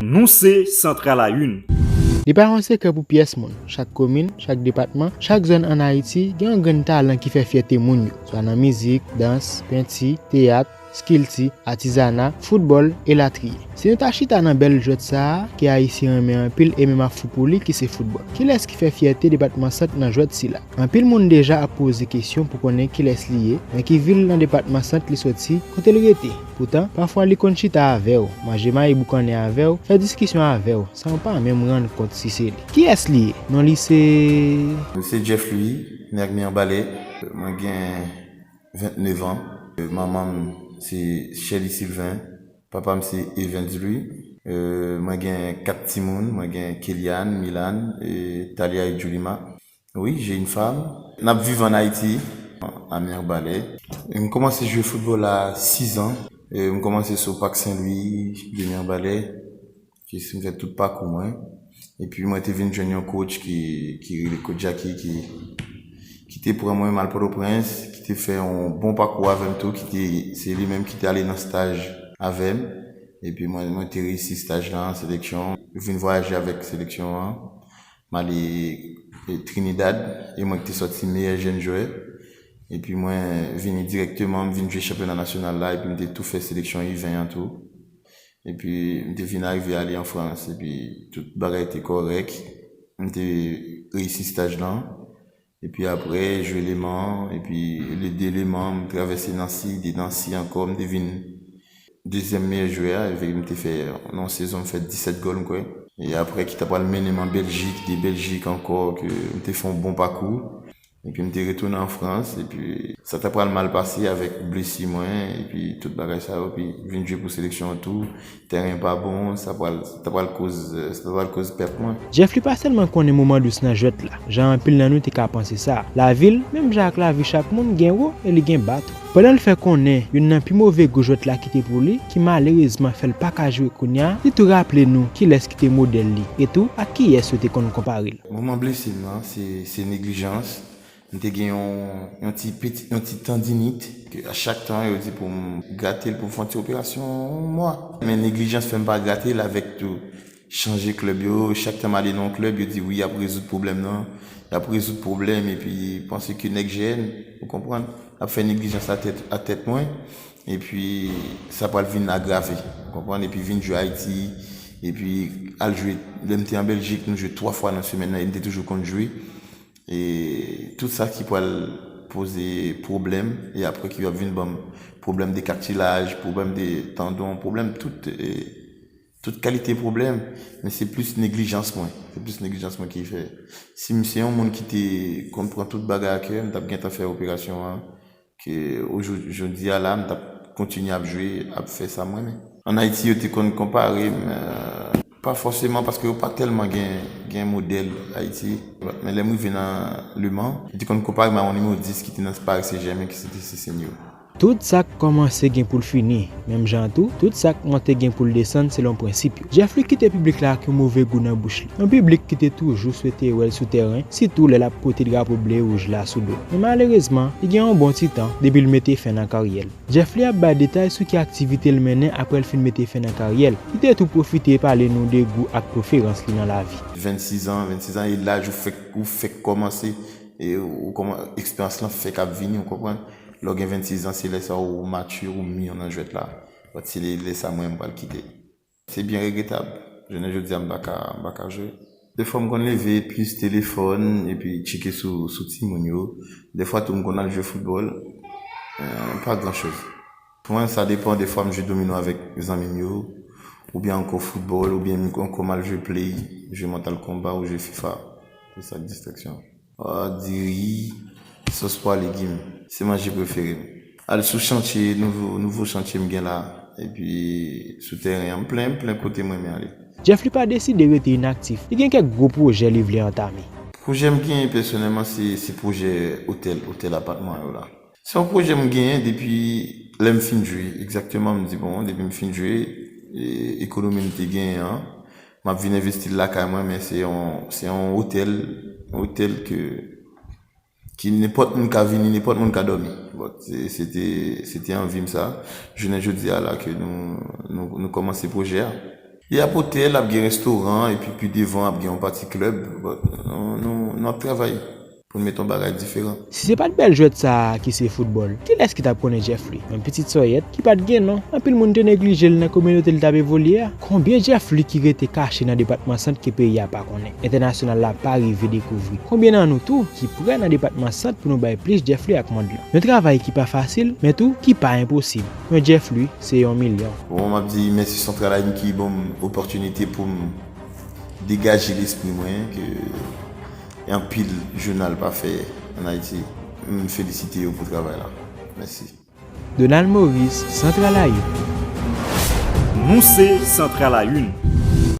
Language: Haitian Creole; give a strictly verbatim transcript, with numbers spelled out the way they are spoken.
Nou se Central à une. Li pa yon sekrè pou pyès moun. Chak komin, chak depatman, chak zòn ann Ayiti gen yon grenn talan ki fè fyète moun yo, swa nan mizik, dans, penti, teyat, kilti, atizana, foutbòl, elatriye. Si nou ta chita nan bèl jwèt sa a, ke Ayisyen renmen anpil e menm ap fou pou li, ki se foutbòl. Kilès ki fè fyète depatman Sant nan jwèt sila? Anpil moun deja ap poze kesyon pou konnen kilès li ye, nan ki vil nan depatman Sant li soti, kote l rete. Poutan, pafwa li konn chita avè w, manje mayi boukannen avè w, fè diskisyon avè w, san w pa menm rann kont si se li. Kiyès li ye? Non li se... Mwen se Jeff Louis, nèg Mirebalais. Mwen gen vennèf an. Manman m se Shelly Sylvain. Papa m se Evans Louis. Euh, mwen gen kat timoun. Mwen gen Keliane, Milane, e Talia e Julima. Oui, j'ai une femme. N ap viv ann Ayiti, a Mirebalais. M kòmanse jwe foutbòl a sis an. E m kòmanse sou Pak Sen Lwi de Mirebalais. Ki si m fè tout pakou mwen. Epi mwen te vin jwenn yon coach ki, ki rele Coach Jacky, ki, ki te pran mwen m al Pòtoprens, ki te fè yon bon pakou avè m tou, ki te, se li menm ki te ale nan staj avè m. Epi mwen, mwen te reyisi staj lan, seleksyon. Yo vin vwayaje avèk seleksyon an. M ale e, Trinidad, e mwen ki te sòti meyè jèn jwè. Epi mwen vini dirèkteman, m vin jwe chanpyona nasyonal la, epi m te tou fè seleksyon U ven an tou. Epi m te vin arive ale an Frans, epi tout bagay te kòrèk. M te reyisi staj lan. Epi apre, jwe Leman, epi de Leman, m travèse Nancy, de Nancy ankò, m te vin dezyèm meyè jwè a, epi m te fè, nan yon sezon, m fè disèt gòl, m kwè. E apre, ki ta pral mennen m an Bèljik, de Bèljik ankò, ke m te fè yon bon pakou. Epi m te retounen an Frans, epi sa ta pral mal pase avèk blesi mwen, epi tout bagay sa yo, epi vin jwe pou seleksyon an tou, tèren pa bon, sa pral, sa ta pral koz, sa ta pral koz pèt mwen. Jeff Louis pa sèlman konnen moman dous nan jwèt la, jan anpil nan nou te ka panse sa. Lavi l, menm jan ak lavi chak moun, gen wo e li gen ba tou. Pandan l fè konnen youn nan pi move gou jwèt la ki te pou li, ki malerezman fè l pa ka jwe kounye a, li tou raple nou kilès ki te modèl li, e tou ak kiyès yo te konn konpare l. Moman blesi m nan, se, se neglijans. M te gen yon, yon ti peti, yon ti tandinit, ke a chak tan yo di pou m grate l, pou m fè yon ti operasyon yon mwa. Men neglijans fè m pa grate l avèk tou chanje klèb yo. Chak tan m ale nan yon klèb, yo di wi, y ap rezoud pwoblèm nan, y ap rezoud pwoblèm, epi panse ke nèg jèn, ou konprann, ap fè neglijans a tèt, a tèt mwen. Epi sa pral vin agrave, ou konprann, epi vin jwe Ayiti, epi al jwe, lè m te an Bèljik, nou jwe twa fwa nan semèn nan, e m te toujou konn jwe. E tout sa ki pral poze pwoblèm, e apre ki ap vin ban m pwoblèm de katilaj, pwoblèm de tandon, pwoblèm tout, e, tout kalite pwoblèm, men se plis neglijans mwen, se plis neglijans mwen ki fè. Si m se yon moun ki te konn pran tout bagay a kè, m t ap gentan fè operasyon an, ke ojou-, jodi a la, m t ap kontinye ap jwe, ap fè sa m renmen. Ann Ayiti, yo te konn konpare m, euh, pa fòseman, paske yo pa tèlman gen, gen modèl Ayiti. Men lè m rive nan Le Mans, yo te konn konpare m a yon nimewo dis ki te nan Paris Saint-Germain, ki se te Cicinho. Tout sa k kòmanse gen pou l fini. Menm jan an tou, tout sa k monte gen pou l desann selon prensip yo. Jeff Louis kite piblik la ak yon move gou nan bouch li. Yon piblik ki te toujou swete wè l sou tèren, sitou lè l ap pote drapo ble e wouj la sou do l. Men malerezman, li gen yon bon ti tan depi l mete fen nan karyè l. Jeff Louis ap bay detay sou ki aktivite l mennen apre l fin mete fen nan karyè l. Li te tou pwofite pale nou de gou ak preferans li nan lavi. Vennsis an, vennsis an, e laj ou fèk, ou fèk kòmanse, e ou kòman, eksperyans lan fèk ap vini, ou konprann? Lè w gen vennsis an, se lè sa ou matye, ou mi nan jwèt la. But se lè, lè sa mwen, m pral kite. Se byen regretab. Jounen jodi a, m pa ka, m pa ka jwe. Defwa m konn leve, plis telefòn, epi tcheke sou, sou timoun yo. Defwa tou m konn al jwe foutbòl. Euh, pa gran choz. Pou mwen, sa depan. Defwa m jwe domino avèk zanmi m yo. Oubyen ankò foutbòl, oubyen m ankò m al jwe Play, jwe Mortal Kombat ou jwe FIFA. Se sa k distraksyon. Ah, diri, sòs pwa, legim. Se manje prefere m. Al sou chantye, nouvo, nouvo chantye m gen la. Epi sou tèren an, m plen, m plen kote m renmen ale. Jeff Louis pa deside rete inaktif. Li gen kèk gwo pwojè li vle antame. Pwojè m genyen pèsonèlman, se, se pwojè otèl, otèl apatman yo la. Se yon pwojè m genyen depi lè m fin jwe. Egzakteman, m di, bon, depi m fin jwe, e, ekonomi m te genyen an, m ap vin envesti l lakay mwen, men se yon, se yon otèl, yon otèl ke, ki nenpòt moun ka vini, nenpòt moun ka dòmi. Bon, se, se te, se te anvi m sa. Jounen jodi a la ke nou, nou, nou kòmanse pwojè a. Li ap otèl, ap gen restoran, epi pi devan ap gen yon pati klèb. But, nou, nou, nou ap travay pou n mete yon bagay diferan. Si se pa t bèl jwèt sa a ki se foutbòl, kilès ki t ap konnen Jeff Lee? Yon pitit sòyèt ki pa t gen non. Anpil moun te neglije l nan kominote l t ap evolye a. Konbyen Jeff Lee ki rete kache nan depatman Sant ke peyi a pa konnen? Entènasyonal la pa rive dekouvri. Konbyen nan nou tou ki prè nan depatman Sant pou nou bay plis Jeff Lee ak mond lan? Yon travay ki pa fasil, men tou ki pa enposib. Yon Jeff Lee, se yon milyon. Bon, m ap di mèsi Central Aïn ki ban m opòtinite pou m degaje lespri mwen, ke anpil jounal pa fè ann Ayiti. M felisite yo pou travay la. Mèsi. Donald Maurice, Central Aïn. Nou se Central Aïn.